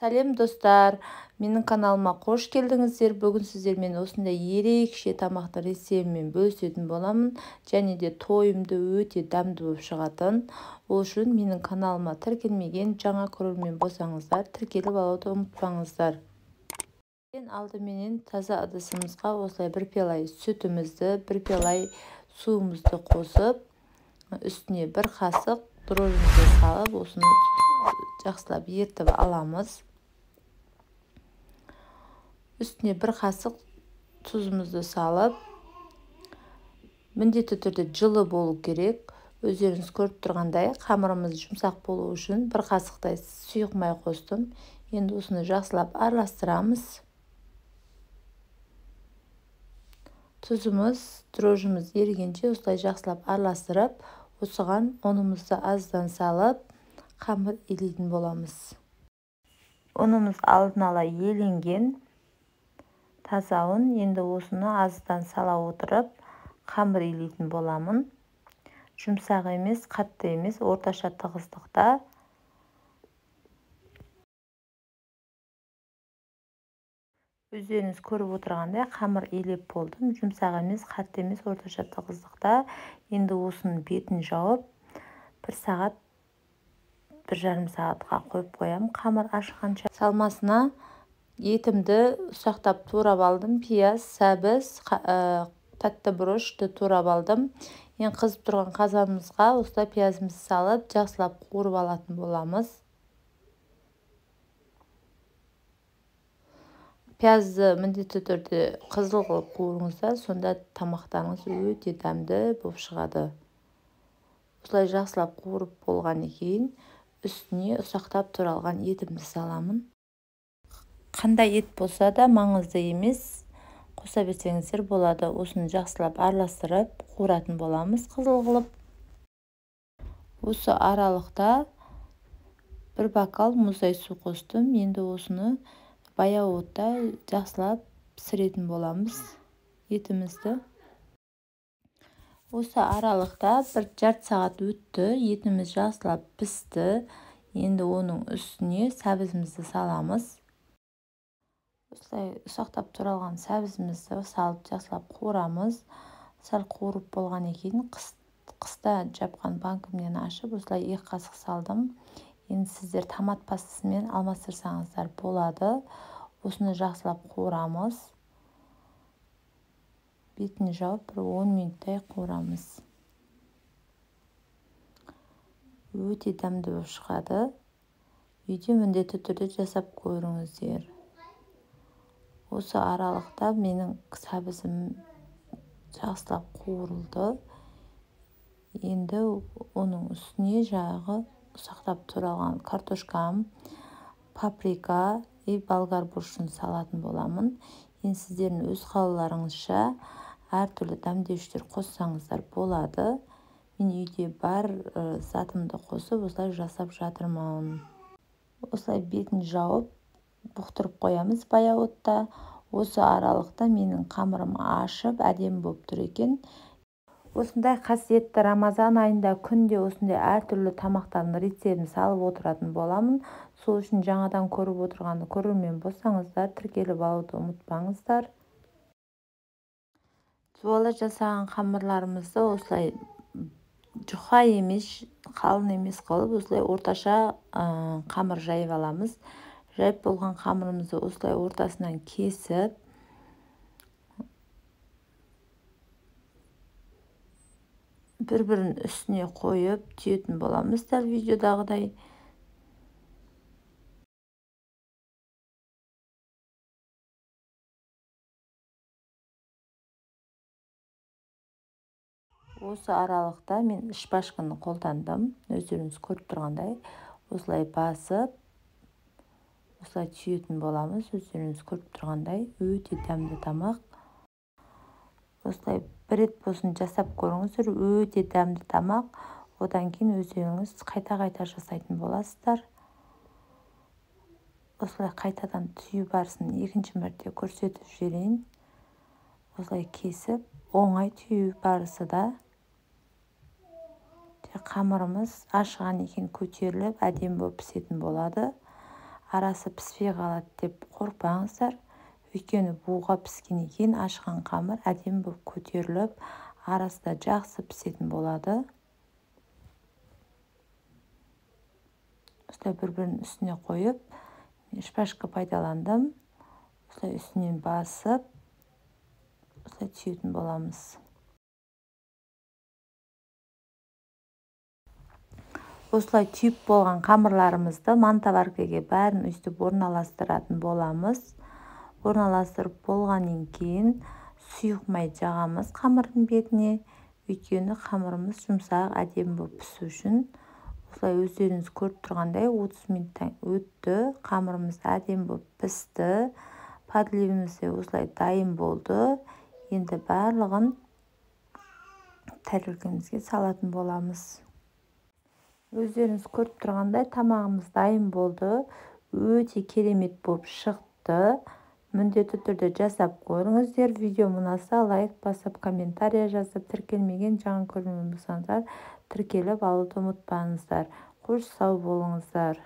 Сәлем достар, менің каналыма қош келдіңіздер. Бүгін сіздермен осындай ерекше тамақтың рецептімен бөлісетін боламын. Және де тойымды өте дәмді болып шығатын. Ол үшін менің каналыма тіркелмеген жаңа көрермен болсаңыздар, тіркеліп алуды ұмытпаңыздар. Ең алдыменен таза ыдысымызға осылай бір пиала сүтімізді, бір пиала суымызды қосып, үстіне бір қасық дрожжімізді салып, осыны жақсылап ертіп аламыз. Үстіне бір қасық тұзымызды салып, міндетті түрде жылы болу керек. Өздеріңіз көріп тұрғандай, қамырымыз жұмсақ болу үшін бір қасықтай сұйық май қостым. Енді осыны жақсылап араластырамыз. Тұзымыз, дрожжіміз ерігенше осылай жақсылап араластырып, осыған ұнымызды аздан салып, қамыр илейтін боламыз. Ұнымыз алдын ала еленген таза ұн. Енді осыны аздан сала отырып, қамыр илейтін боламын. Жұмсақ емес, қатты емес, орташа тығыздықта. Өздеріңіз көріп отырғандай, қамыр илеп болдым. Жұмсақ емес, қатты емес, орташа тығыздықта. Енді осының бетін жауып, 1 сағат, 1,5 сағатқа қойып қоямын қамыр ашқанша. Салмасына етімді ұсақтап турап алдым. Пияз, сәбіз, тәтті бұрышты турап алдым. Ең қызып тұрған қазанымызға осылай пиязымызды салып, жақсылап қуырып алатын боламыз. Пиязды міндетті түрде қызыл қылып қуырыңыздар, сонда тамақтарыңыз өте дәмді болып шығады. Осылай жақсылап қуырып болғаннан кейін үстіне ұсақтап туралған етімді саламын. Қандай ет болса да маңызды емес, қоса берсеңіздер болады. Осыны жақсылап араластырып қуыратын боламыз қызыл қылып. Осы аралықта бір бокал мұздай су қостым. Енді осыны баяу отта жақсылап пісіретін боламыз етімізді. Осы аралықта бір жарты сағат өтті, етіміз жақсылап пісті. Енді оның үстіне сәбізімізді саламыз. Осылай ұсақтап туралған сәбізімізді салып жақсылап қуырамыз. Сәл қуырып болғаннан кейін қыста жапқан банкімнен ашып, осылай 2 қасық салдым. Енді сіздер томат пастасымен алмастырсаңыздар болады. Осыны жақсылап қуырамыз. Бетін жауып бір 10 минуттай қуырамыз. Өте дәмді болып шығады. Үйде міндетті түрде жасап көріңіздер. Осы аралықта менің сәбізім жақсылап қуырылды. Енді оның үстіне жағы ұсақтап туралған картошкам, паприка и болгар бұрышын салатын боламын. Енді сіздердің өз қалауларыңызша әртүрлі дәмдеуіштер қоссаңыздар болады. Мен үйде бар затымды қосып осылай жасап жатырмын. Осылай бетін жауып бұқтырып қоямыз баяу отта. Осы аралықта менің қамырым ашып әдемі болып тұр екен. Осындай қасиетті Рамазан айында күнде осындай әртүрлі тамақтардың рецептін салып отыратын боламын. Сол үшін жаңадан көріп отырған көрермен болсаңыздар, тіркеліп алуды ұмытпаңыздар. Дуала жасаған қамырларымызды осылай жұқа емес, қалын емес қылып, осылай орташа қамыр жайып аламыз. Жайып болған қамырымызды осылай ортасынан кесіп, бір-бірін үстіне қойып түйетін боламыз дәл видеодағыдай. Осы аралықта мен шпажканы қолдандым. Өздеріңіз көріп тұрғандай, осылай басып, осылай түйетін боламыз. Өздеріңіз көріп тұрғандай, өте дәмді тамақ. Осылай бір рет болсын жасап көріңіздер, өте дәмді тамақ. Одан кейін өздеріңіз қайта-қайта жасайтын боласыздар. Осылай қайтадан түю барысын екінші мәрте көрсетіп жіберейін. Осылай кесіп, оңай түю барысы да. Қамырымыз ашыған екен көтеріліп, әдемі болып пісетін болады. Арасы піспей қалады деп қорықпаңыздар. Өйткені буға піскеннен кейін ашыған қамыр әдемі болып көтеріліп, арасы да жақсы пісетін болады. Осылай бір-бірінің үстіне қойып, мен шпажка пайдаландым. Осылай үстінен басып, осылай түйетін боламыз. Осылай түйіп болған қамырларымызды мантоваркаға бәрін өйстіп орналастыратын боламыз. Орналастырып болғаннан кейін сұйық май жағамыз қамырдың бетіне. Өйткені қамырымыз жұмсақ, әдемі болып пісу үшін. Осылай өздеріңіз көріп тұрғандай 30 минуттан өтті. Қамырымыз әдемі болып пісті. Подливіміз де осылай дайын болды. Енді барлығын тәрелкемізге салатын боламыз. Өздеріңіз көріп тұрғандай тамағымыз дайын болды. Өте керемет болып шықты. Міндетті түрде жасап көріңіздер. Видео ұнаса лайк басып, комментария жазып, тіркелмеген жаңа көрермен болсаңыздар, тіркеліп алуды ұмытпаңыздар. Қош, сау болыңыздар.